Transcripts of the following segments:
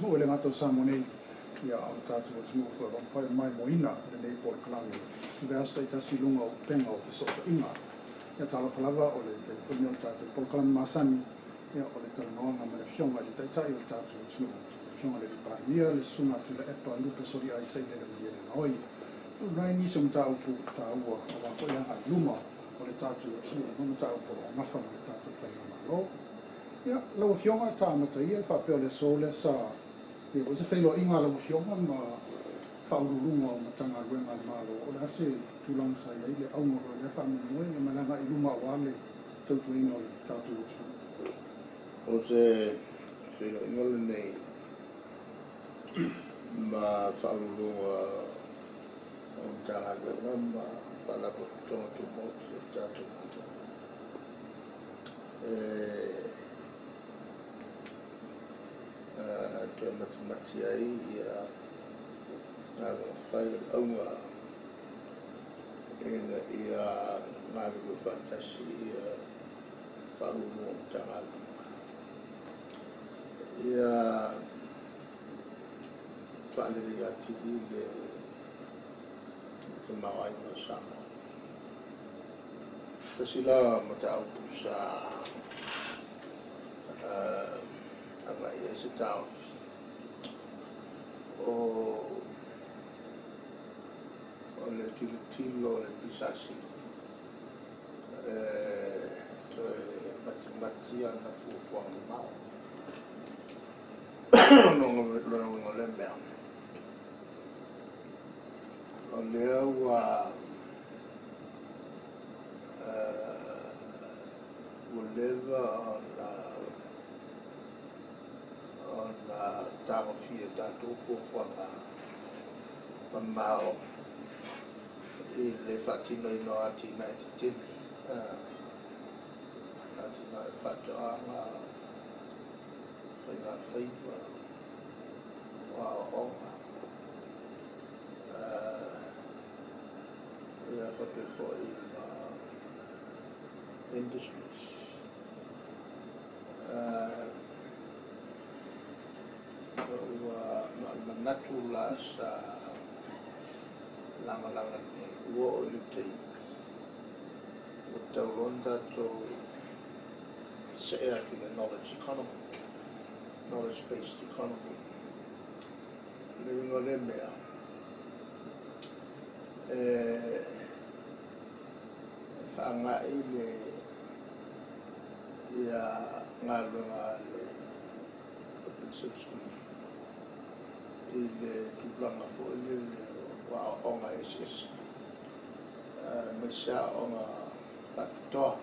atunuu, e le gata o Samoa nei, ia a o le tatou atunuu foi o lo o mafai ona maimoaina lenei polokalame i vaiaso taitasi i luga o upega o fesootaiga. Ia talofa lava, o le taimi foi lenei o le tatou polokalame masani, ia o le talanoaga ma le Afioga i le Taitai o le tatou atunuu, le Afioga i le Palemia, le Susuga Tuilaepa Lupe Soliai Sailele Malielegaoi. Tuuina ai nisi o mataupu taua aua foi le agai i luma o le tatou atunuu ma mataupu o lo o nafa ma le tatou faigamalo. Ia, lau Afioga, ta amata ia faapea o le aso lea sa i ai foi se feiloaiga a lau Afioga ma Faauluuluga o Matagaluega a le Malo. O le a se tulaga sa i ai le auga foi o lea faamoemoe ma le agai i luma aua le tautuaina o le tatou atunuu? O se feiloaiga lenei ma Faauluuluga o Matagaluega ma Faalapotopotoga Tumaoti o le tatou Malo e toe matimati ai ia galuega fai. O le auga ina ia galulue faatasi ia Faauluuluga o Matagaluega ia faalelei atili le tamaoaiga o Samoa. Tasi la mataupu sa agai ai se taofi o le tilotilo o le PSC e toe matimati ana fuafuaga mamao. Lona uiga o lea mea, o lea ua ua leva ona tagofia e tatou fuafuaga mamao i le faatinoina o atinae tetele, atinae faatoaga, faiga faiva, o aoaoga, ia faapea foi ma industries. Ua manatu la sa lagalaga nei, ua oo i le taimi ua tatau loa ona tatou see atu i le knowledge economy, knowledge based economy. Le uiga o lea mea, e faagai le ia galuega a le Public Service Commission i le tulaga foi lele o aoaoga eseese, aemaise aoaoga faapitoa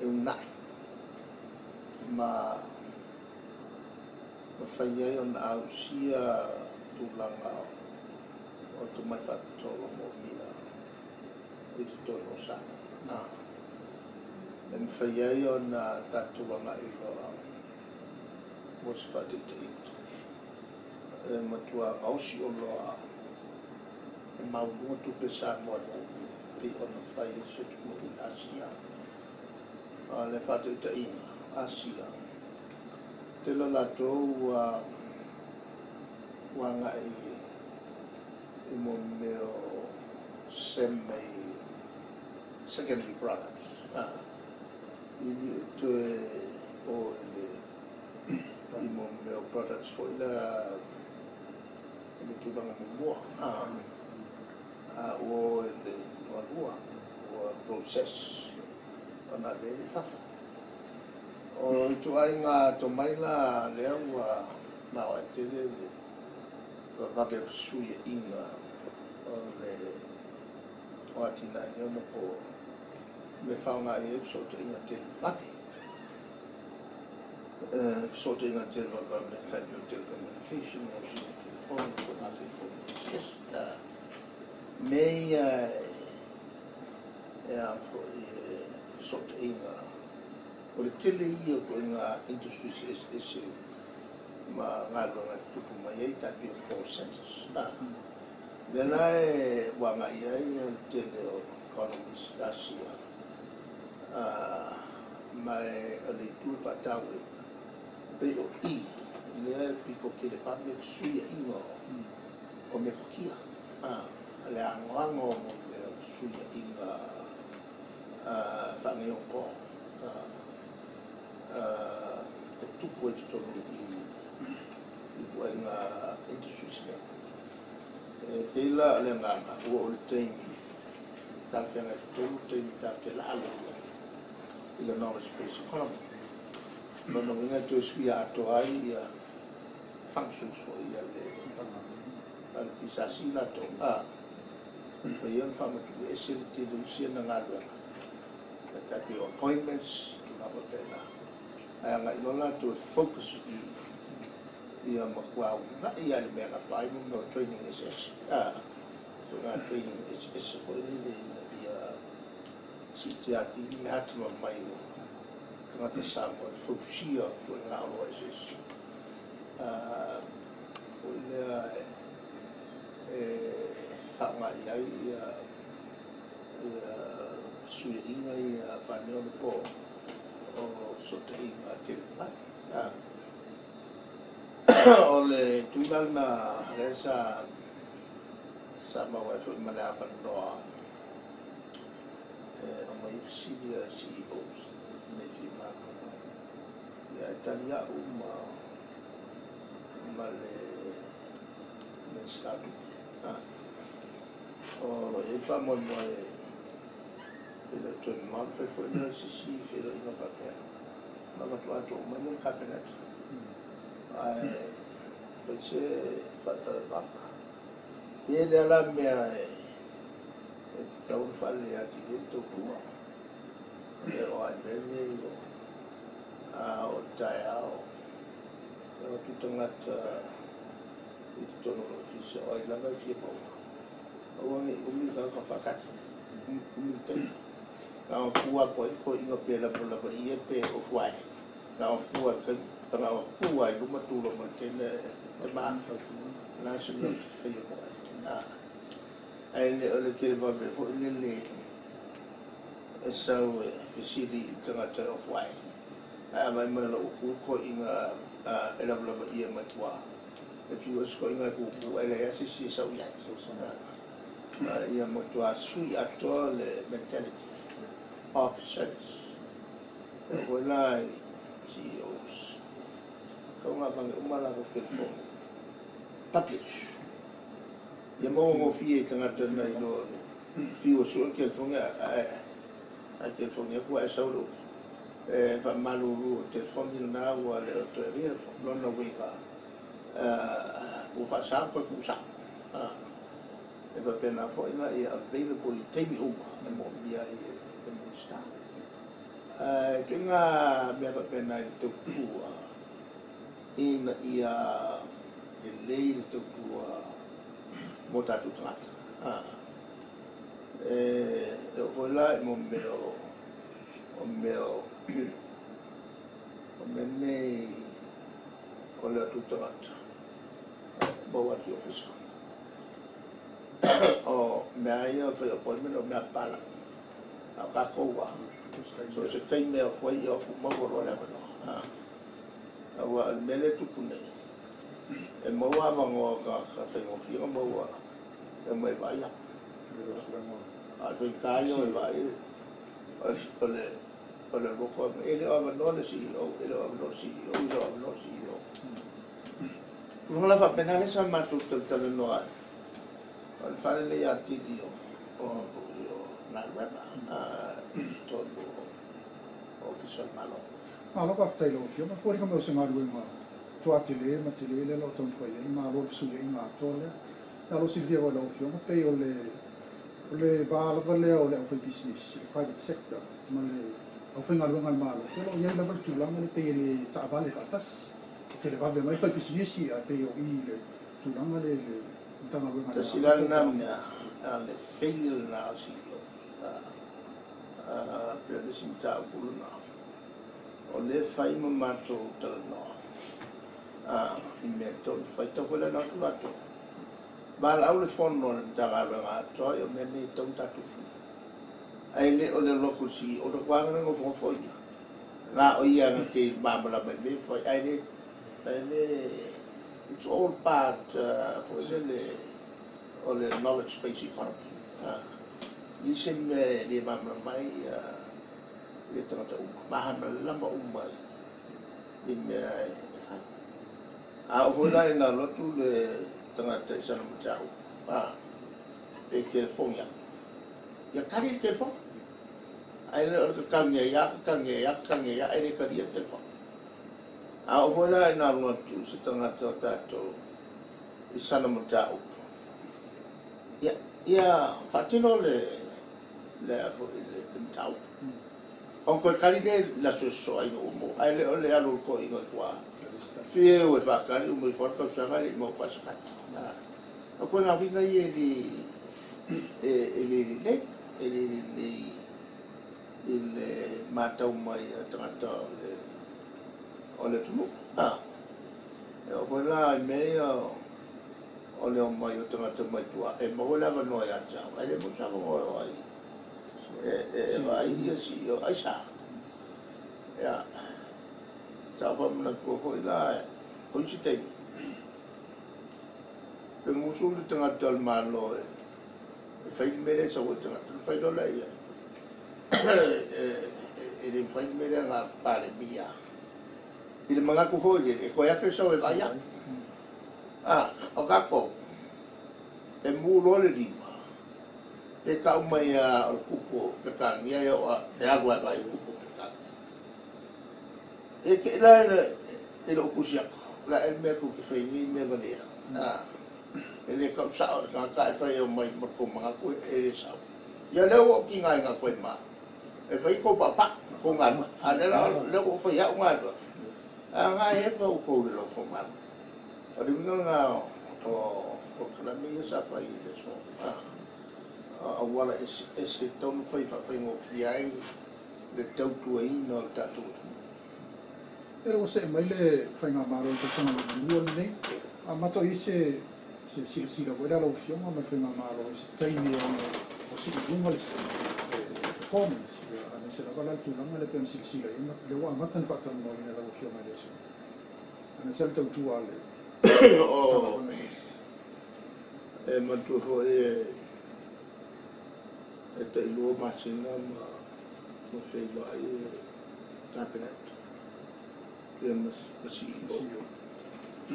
e uunai ma mafai ai ona ausia tulaga o tomai faapitoa o lo o moomia i totonu o Samoa. E mafai ai ona tatou agai loa mo se faataitaiga e matua gaosi oloa e maualuga tupe Samoa e moomia, pei ona fai e se atunuu i Asia. O le faataitaiga, Asia, tele o latou ua agai i mo mea o semi secondary products, i le toe o i le i mo mea o products foi la i le tulaga muamua, a ua o i le lualua ua process ona ave ai le i fafo. O ituaiga tomai la lea ua maoae tele le vavave o fesuiaiga o le o atinae nei ona po me faaaoga i ai fesootaiga televavave, fesootaiga televavave tai pei o telecommunication, gaosiga o telefoni, ituaiga telefoni eseese. Mea ia e a foi e fesootaiga, o le tele ia o ituaiga industries eseese ma galuega e tutupu mai ai, tai pei o call centers. Lea la e ua agai ai le tele o economies Asia, ma e o le itu e faatauaina pei o i Lea e pito tele vave fesuiaiga o metotia, le anoano o mea o fesuiaiga faaneionapo e tupu ai i totonu i ituaiga industries lea. E pei la o le agaga ua oo i le taimi talafeagai tolu taimi tatou te laa loa i ai i le knowledge based economy. O lona uiga e toe suia atoa ai ia functions foi a le PSC latou, mafai ai ona faamatuuese le tele o isi ana galuega e tai pei o appointments, tulaga faapena, ae agai loa latou e focus i ia matua uunai lava i le mea e napa ai mo mea o training eseese, ituaiga training eseese foi lele ina ia siitia atili le atamamai o tagata Samoa e fausia ituaiga oloa eseese foi lea e faaaoga i ai ia fesuiaiga ia faaneionapo o fesootaiga televavave. O le itu la lena lea sa maua ai foi ma le avanoa e aumai ai fesili a CEOs nei fia malamalama ai. Ia e tali a'u ma le Minisita o Tupe. O lo o i ai le faamoemoe e le o toe mamao ona fai foi lea o se isi feiloaiga faapea ona avatu atoa uma ai lea o le Kapeneta ae fai se faatalanoaga. E lea la mea e tatau ona faaleleia atili ai le tautua e oo lava i mea nei o a oo i le taeao e o atu tagata i totonu o le ofisa o ai lava e fia maua, aua ne i umi le tagata faatali, umi le taimi. Na ona tu atu ai le toeaina pe lavalava ia pe ofu ae, na ona tu lava i le taimi, na ona tu lava i luma tu loa ma le teine e ma o le a se mea ou te faia mo oe. Ae le o le televave foi lele e sau e fesili i le tagata e ofu ae, ae a vaai mai o la ua tu le toeaina e lavalava ia mai tua e fiu ai se toeaina e tutu ae leai lava se isi e sau i ai. Ia matua sui atoa le mentality of service. E oo foi la i CEOs, tatau ona aveane uma latou telefoni publish ia maua gofie i tagata na iloa o le fiu e sue le telefoni ae telefoni atu ae sau le upu e faamalulu o le telefoni lena ua le o toe available. Lona uiga ua faasa ona toe tuusa'o. E faapena foi la ia available i taimi uma e moomia ai e Minisita. Ae ituaiga mea faapena i le tautua ina ia lelei le tautua mo tatou tagata. E oo foi la i mo mea o mea o mea nei o le atu tagata maua atu i ofisa o mea ia fai appointment o mea papalagi, a o tatou a so se taimi e o atu ai ia o atu maua loa le avanoa. Aua o le mea lea e tupu nei, e maua avanoa o tagata faigofie ona maua e omai e vaai atu, a o le faigata ia o e vaai o le loko e le o avanoa le CEO, e le o avanoa le CEO, e le o avanoa le CEO. Tulaga la faapena lea sa matou talatalanoa ai o le faalelei atili o galuega i totonu o Ofisa o le Malo. Malo faafetai i lau Afioga. Foliga mai o se galuega matua tele ma tele lea o lo o taumafai ai le Malo i le fesuiaiga atoa lea. E alo silafia foi i lau Afioga pei o le va lava lea o le aufaipisinisi, le private sector, ma le aufaigaluega a le Malo, o lo o i ai lava le tulaga le pei e le taavale faatasi. E televave mai faipisinisi ae pei o i le tulaga le le Matagaluega. Tasi la lena mea a le failure lena o CEO pe o le isi mataupu lena o lea fai ma matou talanoa i mea tonu fai tau foi lena atu latou valaau le fono a le Matagaluega atoa o mea nei e tatau ona tatou fia ae le o le alu atu i le CEO na tuaga na nofonofo ia na o ia na te malamalama i mea fai ae le Le it's all part foi lele o le knowledge based economy. Nisi mea e le malamalama ai ia tagata uma, malamalama uma i mea e fai. A oo foi la ina alu atu le tagata i sana mataupu, pe telefoni atu, ia tali le telefoni. Ae le o le tatagi ai lava, tatagi ai lava, tatagi ai lava, ae le talia le telefoni. A oo foi la ina alu atu se tagata o tatou i sana mataupu, ia faatino le foi le mataupu. Ona toe tali lea i le aso e sosoo ai uma, ae le o le alu o le toeaina i tua. Fiu e faatali, uma ifo lava le tausaga e le i maua faasakali. O ituaiga uiga ia e le lelei, e le lelei i le matau mai a tagata o le atunuu. E oo foi la i mea ia o le omai o tagata mai tua, e maua le avanoa ia te au, ae le maua se avanoa e o ai e vaai ia CEO. Aisea? Ia, sa ou faamanatu foi la, o isi taimi, pe musu le tagata o le Malo e fai le mea lea e sau ai le tagata, ona fai loa lea i ai. E le mafai le mea lea na Palemia. I le manatu foi lele, e toe afe le sau e vaai atu. O tatou, e mu loa le lima, pe tau mai o le tupu o Peretania e alu ai vaai le tupu o Peretania. E te la e lou tusi atu, la e le mea tu te fai nei mea valea. E le tau sao le tagata e fai o mai ma tou manatu e le sao. Ia lea ua ou tiga i ngā koe ma, e fai tou papa, tou galuega. A lea la lea ua fai au galuega. A ngā e fa u tou le lofo malo. O le uiga lena o polokalame ia sa fai i le aso. Auala eseese e tatau ona fai faafaigofie ai le tautuaina o le tatou atunuu. E ua see mai le faigamalo i le tausaga lona lua lenei. Amata o i ai se silasila foi le lau afioga ma le faigamalo i se taimi e ono o sii i luga le performance, aemaise lava la le tulaga lea pei ona silasila i ai, lea ua amata ona faatalanoaina e lau afioga i le aso. Aemaise le tautua a le E manatua foi e tailua masina ma feiloai le Cabinet ia ma CEO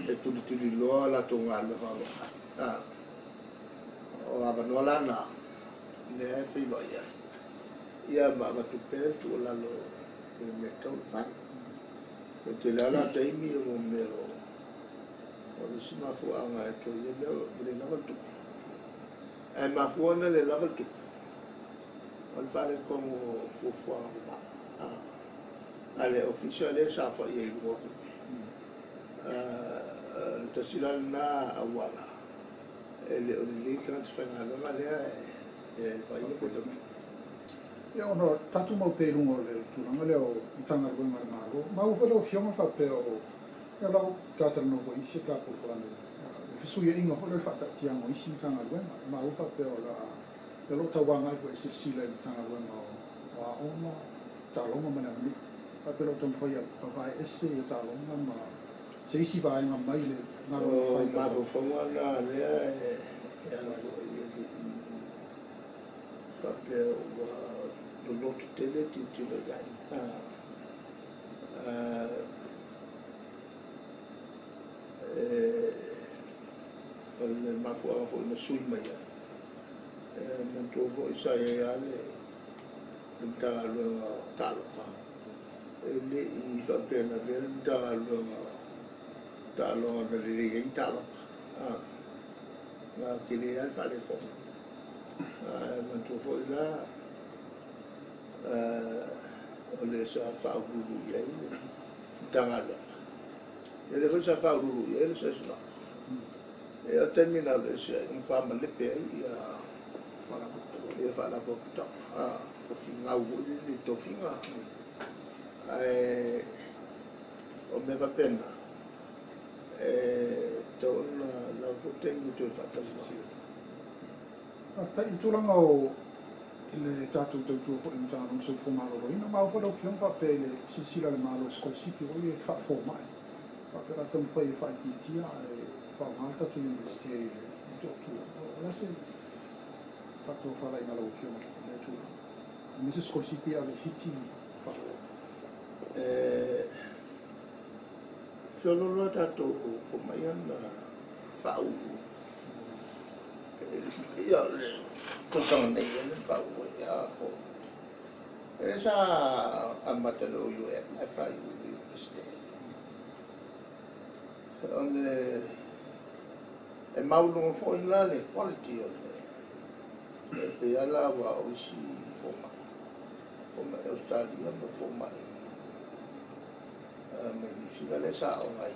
e tulituliloa latou galuega o lo o fai. O avanoa la na lea e feiloai ai ia ma avatu pea le tuualalo i le mea e tatau ona fai. E tele lava la taimi o mea o le isi mafuaaga e toe ia mea ua le lava le tupe. Ae mafua ona le lava le tupe, o le faaletonu o fuafuaga mamao. A le ofisa lea sa fai ai i luga o tupe. Le tasi la lena auala, e le o lelei tagata faigaluega lea e vaaia pe tau tupe. Ia ona tatou mau pea i luga o le tulaga lea o Matagaluega a le Malo. Maua foi lau afioga faapea o ia lau talatalanoa foi i isi o ta polokalame, le fesuiaiga foi lea o le faataatiaga o isi Matagaluega. Maua faapea o le a o lo o tauagai foi e silasila i Matagaluega o Aoga, Taaloga ma le Aganuu. Faapea o lo o taumafai e vavae ese ia taaloga ma se isi vaega mai le galuega fai. O mafaufauga na lea e a foi e le i faapea ua loloto tele tilotilo i ai. O le mafuaaga foi na sui mai ai. E manatua foi sa i ai lava le Matagaluega o Taaloga. E le i faapea na avea le Matagaluega o Taaloga na lelei ai ni taaloga. Na tele lava le faaletonu. E manatua foi la o le sa faauluulu i ai le Matagaluega. Ia lea foi sa faauluulu i ai le Siasinox. E o taimi na alu ese ai, na matua malepe ai ia faalapotopotoga. Tofi gau foi lele i tofiga. Ae o mea faapena, e tatau ona lava foi taimi e toe faatalanoa. Faafetai. I le tulaga o le tatou tautua foi i le Matagaluega o le Soifua Maloloina, maua foi lau afioga faapea i le silasila a le Malo i sikolasipi foi e faafomai. Faapea la taumafai e faaitiitia ae faaaoga le tatou Iunivesite i le Motootua. O le a se faatofalaiga a lau Afioga i lea tulaga, aemaise sikolasipi e ave i Fiti ma fafo? E feoloolo a tatou fomai ona faauu ia le tausaga nei ia le faauu ai ia po e le sa amata le OUM ae faaiu i le Iunivesite. O le e maualuga foi la le quality o le e pei lava la aua o isi fomai, fomai Ausetalia ma fomai mai Niu Sila lea sa aoga ai.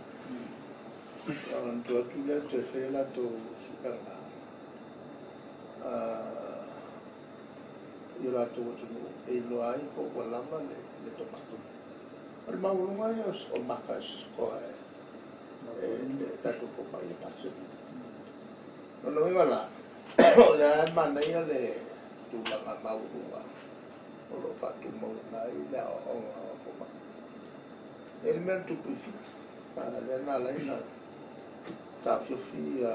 Ona toe atu lea toe fai a latou suega i o latou atunuu e iloa ai po ua lava le tomai. O le maualuga ia o maka e sikoa e tatou fomai e pasi. Lona uiga la, o lea e manaia le tulaga maualuga o lo o faatumauina ai le aoaoga o fomai. E le mea na tupu i Fiti, lea na ala ai na taofiofi ia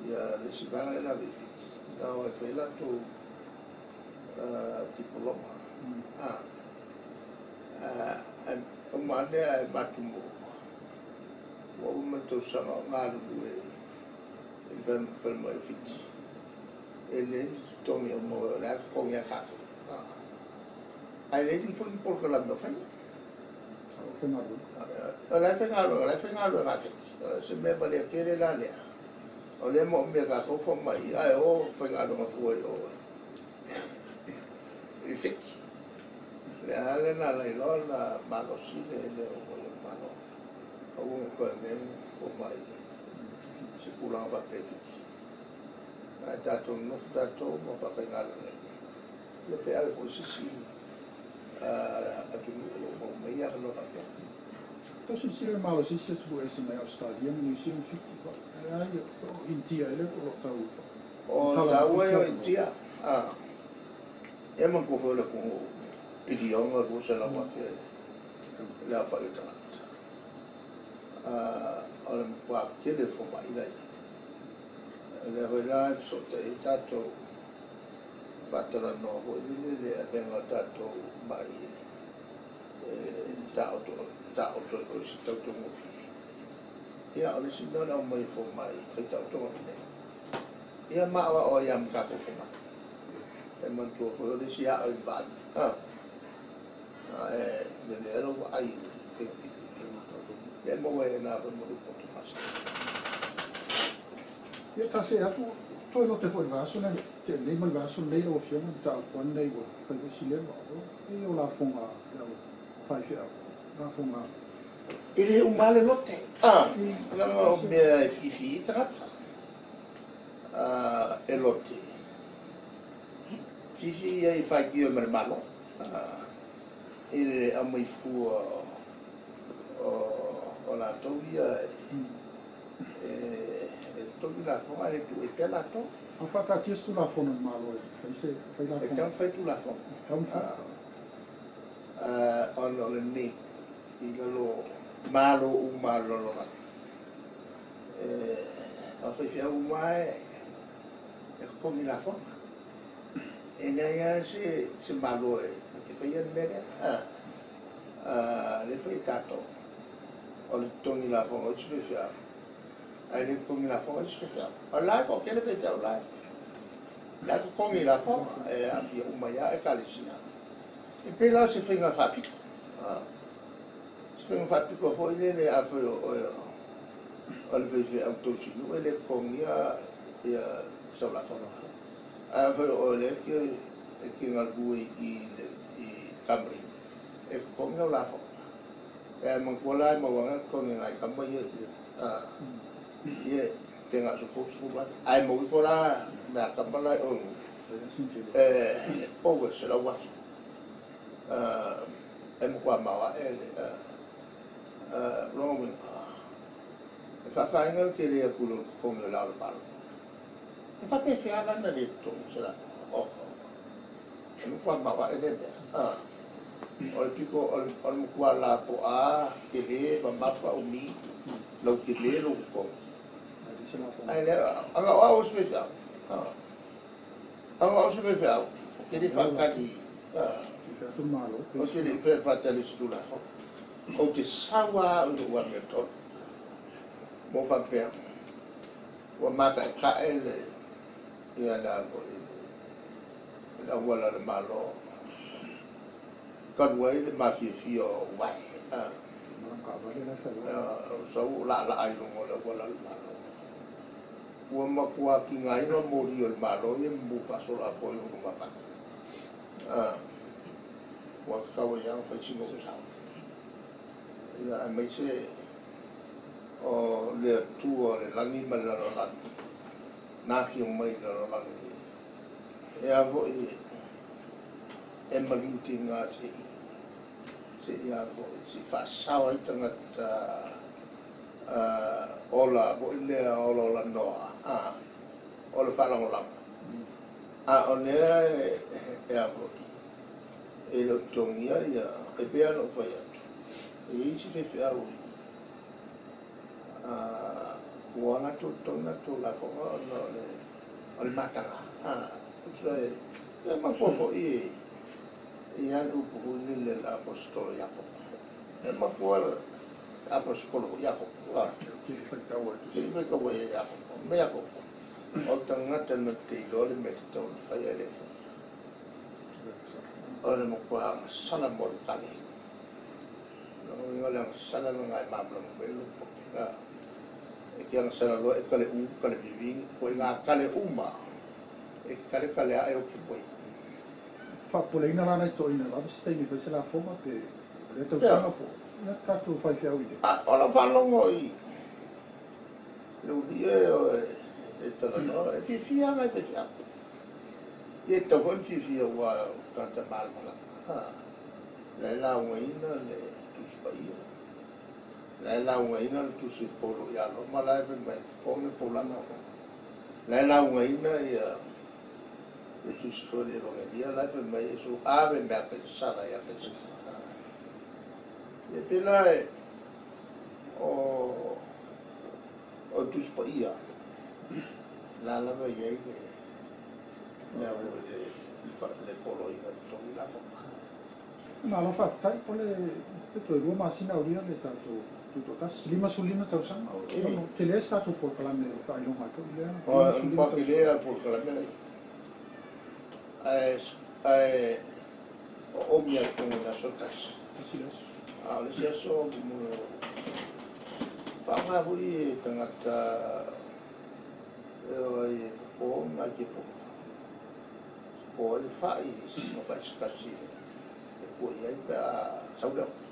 le isi vaega lea na ave i Fiti, na o e fai latou dipoloma. Uma ane ae matumu ua uma le tausaga o galulue i le falemai o Fiti. E leai ni totogi o maua, o le a totogi a tatou. Ae leai ni foi ni polokalame o faia. O la e faigaluega, o la e faigaluega a Fiti. Se mea valea tele la lea. O lea moomia e tatou fomai, ae o faigaluega fua i o i Fiti. Le a le na ala ai loa na malosi le o foi o le Malo. Aua ne i toe avea ni fomai se tulaga faapea i Fiti. Ae tatou nonofo tatou ma faafaigaluega i inei. Ia pe ave foi se isi atunuu o lo o maua mai avanoa faapea. Tau silasila le malosi i isi atunuu ese mai Ausetalia ma Niu Sila ma Fiti, e ai o Initia e le o lo o tau O taua e o Initia. E manatua foi o le atunuu piliona 200,000 le aofai o tagata. O le matua tele fomai la i ai. O lea foi la e fesootai ai tatou faatalanoa foi lele le avega o tatou mai e taoto taoto i o i se tautogofie. Ia o le isi mea o le aumai e fomai fai taotoga i inei. Ia ma aoao ai lava ma tatou fomai. E manatua foi o le isi ao i le vaai. Ae lelei lou vaai i le faiga pili. Ia maua e na foi mo le poto masani. Ia ta see atu toe lote foi i le vaiaso na tea nei ma le vaiaso lenei lau Afioga, mataupu lava lenei ua fai foi si leva e o lafoga a le au faifeau, lafoga. E le uma le lote. Leaga o mea e fifi i tagata. E lote. Fifi ia i faitio ma le Malo. I le aumai fua o latou ia e totogi lafoga ae le tuu ai pea latou. A faataatia se Tulafono a le Malo e fai se fai E lafoga? Tatau ona fai Tulafono. Tatau ona fai. Ona o lenei i lalo Malo uma o le lalolagi. O faifeau uma e totogi lafoga. E leai lava se Malo e te faia le mea lea. Lea foi e tatou. O le totogi lafoga o isi faifeau, ae le totogi lafoga isi faifeau. O la e toatele faifeau la e. La e totogi lafoga, e aafia uma ai lava ekalesia. E pei la o se faiga faapito. Se faiga faapito foi lele a fai o le faifeau tausinuu e le totogia ia sau lafoga. Ae afai o oe lea e te galue i kamupani, e totogi lau lafoga. E manatua la e maua ane totogi nai tama ia ia pe na o se 30,000. Ae maua ifo la mea tama la i o e over 100,000. E matua maoae le lona uiga. E faafaina le tele atu i lou totogi o le Ao o le Malo. E faapefea la na le totogi se lafoga. Oka oka. E matua maoae le mea. O le piko o le matua lapoa tele mamafa umi lau tele lou totogi. Ae le aga o au o se faifeau. Aga o au se faifeau, ou te le faatali, ou te le faatali i se Tulafono. Ou te sau lava au i lou amiotonu mo faapea ua mata'eta'e le ia le a foi le auala a le Malo talu ai le mafiafia o uae. Sau o laalaa i luga o le auala a le Malo. Ua matua tigaina moli o le Malo ia ma mu faasoloatoa i ona mafana. Ua tatau ai lava ona fai sina ou sao. Ia, aemaise o le Atua o le lagi ma le lalolagi, na afio mai i le lalolagi, e a foi e maliu tiga se i se i a foi se i faasao ai tagata ola foi lea olaolanoa o le faalagolago. A o lea e a foi e le o totogia ia, e pei lava ona ou fai atu, e i ai isi faifeau i ua latou totogi latou lafoga ona o le mataga. Tusa e manatua foi e i ai le upu foi lele a le Aposetolo Iakopo. E manatua le Aposetolo foi Iakopo. Te le faitau ai Iakopo. Me Iakopo, o tagata na te iloa le mea tatau ona fai ae le faia. O le matua agasala mo le kale. Lona uiga o le agasala lena e malamalama mai lou pope. E te agasala loa e kale u, kale vivini, ituaiga kale uma e te kale kale ae oki koe. Faapopoleina la nai toeaiina lava se taimi e fai se lafoga pe o lea tausaga po o le a tatou faifeau i le. O lau faalogo i le ulii e e talanoa, e fiafia lava nai faifeau. Ia e tatau foi ona fiafia aua o tagata malamalama. La e laugaina le Tusi Paia, la e laugaina le Tusi a Paulo ia Roma la e fai mai e totogi le taulaga. La e laugaina ia le Tusi foi o le Evagelia la e fai mai Iesu ave mea a Kaisara ia Kaisara. Ia pēlā e o le Tusi Paia la lava i ai le mea foi le poloaiga e totogi lafoga. Malo faafetai. O le pe toe 2 masina aulia le tatou tutoatasi, 55 tausaga. Tele se tatou polokalame e faailoga ai foi lea. O le matua tele lava o le polokalame lea. Ae o oomi lava i totonu o le aso e tasi. Tasi le aso. A o le isi aso faaaoga foi e tagata e o ai e popo nai kepo. Po ai le fai, sina fai se tasi e pua i ai pe a sau le aoga.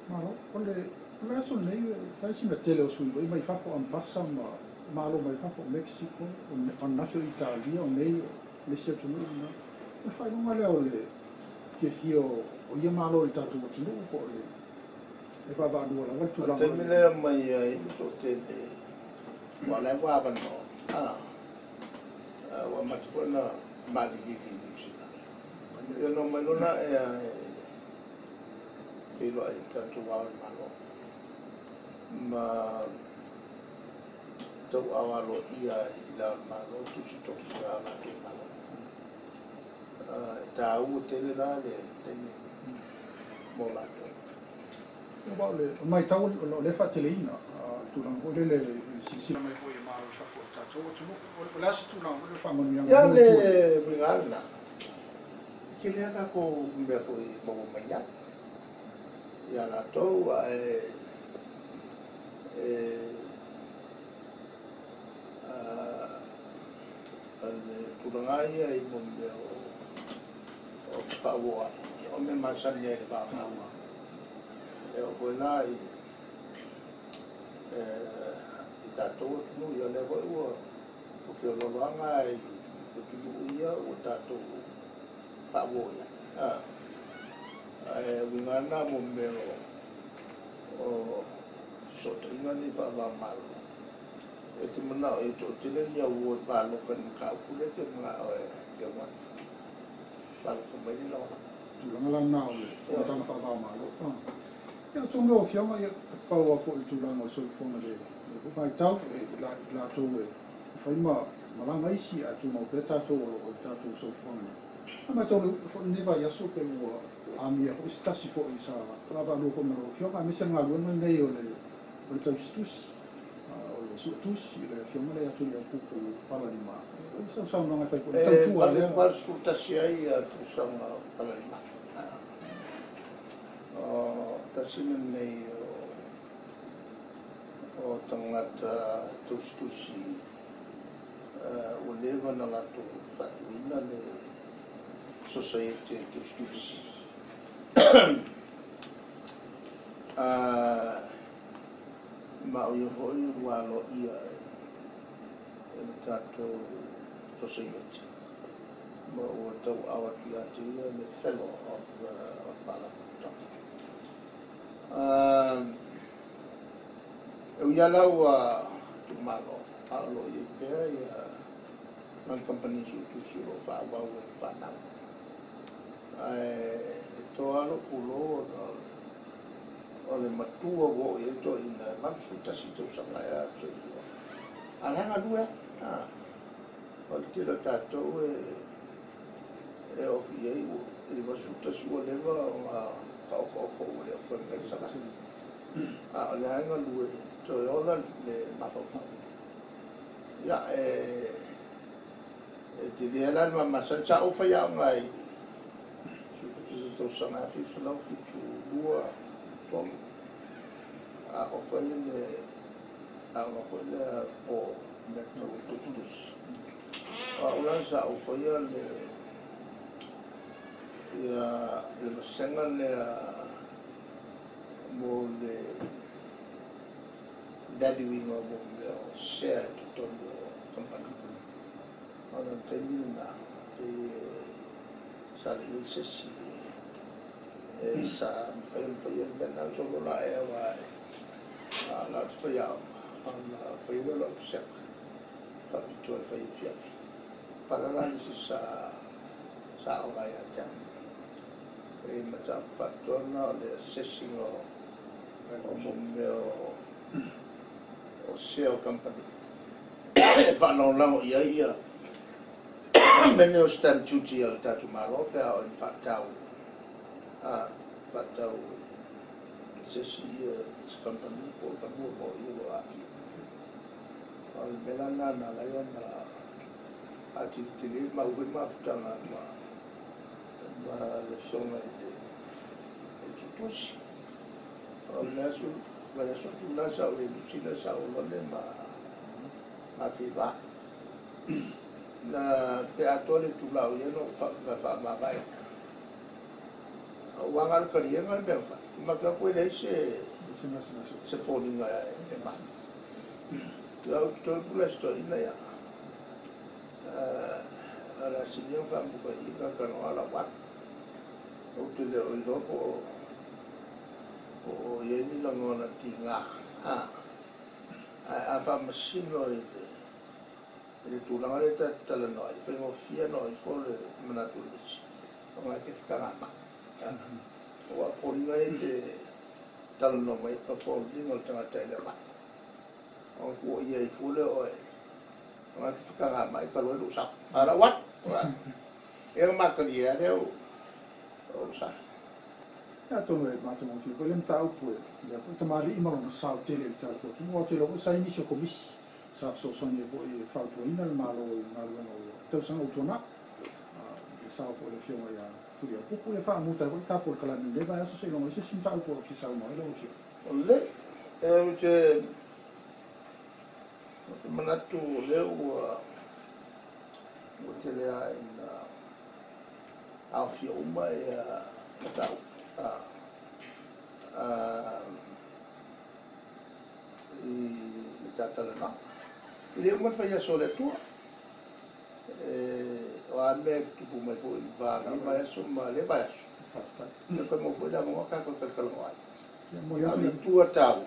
Malo, o le aso lenei, fai sina tele o sui usufono mai fafo, Ambasa ma Malo mai fafo, Mexico, o ananafi o Italia, o nei o le isi atunuu lena. O le faailoga lea o le fiafia o ia Malo i le tatou atunuu, po o le e vaavaalua lava le tulaga. O le taimi lea mai ai le toatele, aua o la e ua avanoa, ua amata foi ona maliliu i Niu Sila. Ia ona omai loa lea e feiloai i le tatou Ao o le Malo ma tauaao aloaia i le Ao o le Malo tusi tofi a o latou Malo. E taua tele la le taimi mo latou. Aua o le matau o lea e faateleina le tulaga foi lele i le silasila mai foi e Malo i fafo i le tatou atunuu. O le a se tulaga foi lele o faamanuiaga Ia le uiga lava lena, e tele lava tatou mea foi e maua mai ai ia latou, ae o le tulaga lava ia i mea o fefaaoai, o mea masani ai i le va o Malo. E oo foi la i tatou atunuu, ia o lea foi ua feolooloaga i atunuu ia ua tatou faauo i ai. Ae uiga lena mo mea o fesootaiga nei faava-o-Malo. E te manao e toatele ni au o e palota i le mataupu lea e te manao e aumai. Palota mai le lagolago. tulaga lana o le fonotaga faava-o-Malo. Ia, atonu lau Afioga, ia, pau lava foi i le tulaga o le soifuaga i lenei foi vaitau, i latou e fai ma malaga isi, ae tumau pea tatou o lo o i le tatou soifuaga nei. A matau foi lenei vaiaso pei ua amia foi se tasi foi sa vaavaalua foi ma lau Afioga, aemaise le galuega lenei o le tausitusi, o le suetusi, le Afioga lea ia Tuliaupupu Palalima. O sau saunoaga e fai foi i le tautua lea. E 81 ai tausaga o Palalima. O tasi lenei o tagata tausitusi ua leva ona latou faatuina le Society Tusitusi. Ma o ia foi ua aloaia e le tatou Society ma ua tauaao atu ia te ia le Fellow of the Faalapotopotoga. E ui lava la ua tuumalo, a o lo o i ai pea ia lana kamupani suetusi o lo o faaauau e le fanau. Ae e toa lava lou pulou ona o le matua ua oo i ai le toeaina e 81 tausaga ea le soifua. A o la e galue lava. O le tele o tatou e oo i ai i le 81 ua leva ona taotooto ua le o toe mafai ona savali. A o lea e galue, toe ola le mafaufau. Ia, e tele la le mamasani. Sa ou faiaoga i le tausaga 1972, 3, a o fai le aoga foi lea po mea tau tusitusi. O au la sa ou faia le vasega lea mo le valuing o mea o share i totonu o kamupani. Ona o le taimi lena, pei sa le i ai se isi e sa mafai ona faia le mea lena. Solo la e aua la ou te faiaoga, ona faia lea o lau vasega faapitoa e fai afiafi. Pala la le isi sa aoga ia te au. E mataupu faapitoa lena o le assessing o mea o share o company. E faalagolago i ai ia mea nei o stamp duty a le tatou Malo pe a oo ina faatau se isi se company po o le fanua foi o lo o aafia. O le mea la lena na ala ai ona atilitele mau foi mafutaga ma le afioga i le suetusi. O le vaiaso atu la sa ou i Niu Sila, sa ou lole ma fiva. Na pe atoa le itula o i ai na ou faamavae. Ua aga le taliega le mea na fai. Matou atu e leai se foliga e mai. Ia ou te toe pula i se toeaina ia. O le a silia ona faamuta i i talatalanoa lau alu. Ou te le o iloa po o i ai ni lagona tiga. Ae a faamasino i le tulaga lea ta te talanoa ai, faigofie ona o ifo le manatu o le isi, ona e te fetagamai. Ua foliga e te talanoa mai, o foliga o le tagata e le o mai. Ona tua ia i fua lea oe, ona e te fetagamai talu ai lou sao. A lau atu, e na matalie lea o sa. Ia, atonu e matagofie foi le mataupu e lea foi tamalii ma lona sao tele i le tatou atunuu. Ou te iloa foi sa i ai nisi o komisi sa fesoasoani ai foi e fautuaina le Malo i galuega o tausaga ua tuanai. Le sao foi o le Afioga ia Tuliaupupu ia faamuta ai foi le tatou polokalame i lenei vaiaso seiloga i se isi mataupu o lo o fia saunoa ai lau Afioga. O le ou te manatu o lea ua tele lava ina aofia uma ia mataupu i le tatalanoaga. E le uma le fai aso o le Atua. O a mea e tutupu mai foi i le va o lenei vaiaso ma lea vaiaso. Ia toe maua foi le avanoa tatou talatalanoa ai. A o le itu taua,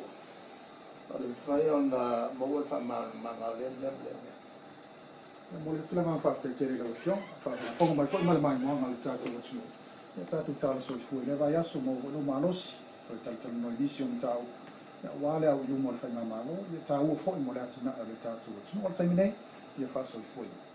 o le mafai ona maua le faamalamalamaga o lea mea ma lea mea. Ia, momoli atu le agaga faafetai tele i lau Afioga, faafogafoga mai foi ma le maimoaga a le tatou atunuu. Ia tatou tala soifua i lea vaiaso, maua foi lou malosi toe talatalanoa i nisi o mataupu aua le au i luma o le faigamalo, ia taua foi mo le atinae o le tatou atunuu. O le taimi nei, ia faasoifuaina.